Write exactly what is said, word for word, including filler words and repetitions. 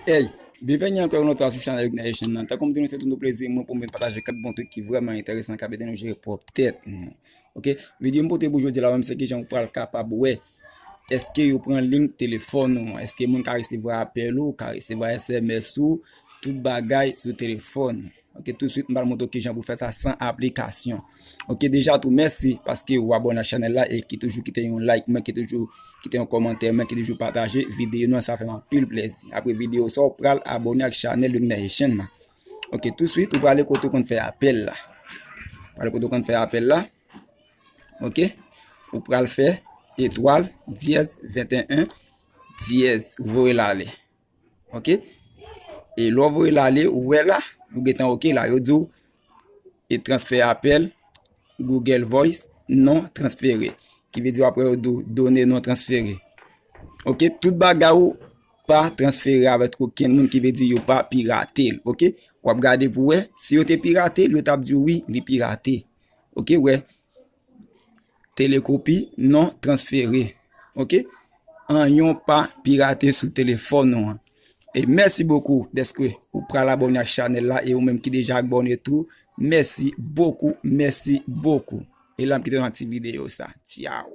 Hey, byenveni ankò yon lòt fwa sou chanèl Ignition nan. Tankou m di nou, se toujou plezi mwen pou m vin pataje kèk bon trik ki vrèman enteresan k ap ede nou jere pwòp tèt nou. Ok, videyo m pote pou jodi la menm se kijan ou pral kapab wè èske yo pran liy telefòn ou an, èske moun ka resevwa apèl ou, ka resevwa S M S ou, tout bagay sou telefòn ou. Ok, tousuit m pral montre w kijan pou fè sa san aplikasyon. Ok, deja tou mèsi paske ou abòne ak chanèl la e ki toujou kite yon like mwen, ki toujou kite yon kòmantè mwen, ki toujou pataje videyo nou an, sa fè m anpil plezi. Apre videyo sa, ou pral abòne ak chanèl Luminary Chain nan. Ok, tousuit ou prale kote ou konn fè apèl la. Prale kote ou konn fè apèl la. Ok, ou pral fè etwal dyèz venteyen dyèz, ou voye l ale. Ok, e lè w voye l ale, ou wè la, ou gentan ok la, yo di w e transfè apèl Google Voice non transfere. Ki vle di apre yo di w done non transfere. Ok, tout bagay ou pa transfere avèk okenn moun, ki vle di yo pa pirate l. Ok, w ap gade pou wè, si yo te pirate l, yo t ap di w wi, li pirate. Ok, wè, telekopi non transfere. Ok, anyen pa pirate sou telefòn ou an. E mèsi bokou dèske ou pral abòne ak chanèl la e ou menm ki deja abòne tou, mèsi bokou, mèsi bokou. E la m kite w nan ti videyo sa. Tchaw.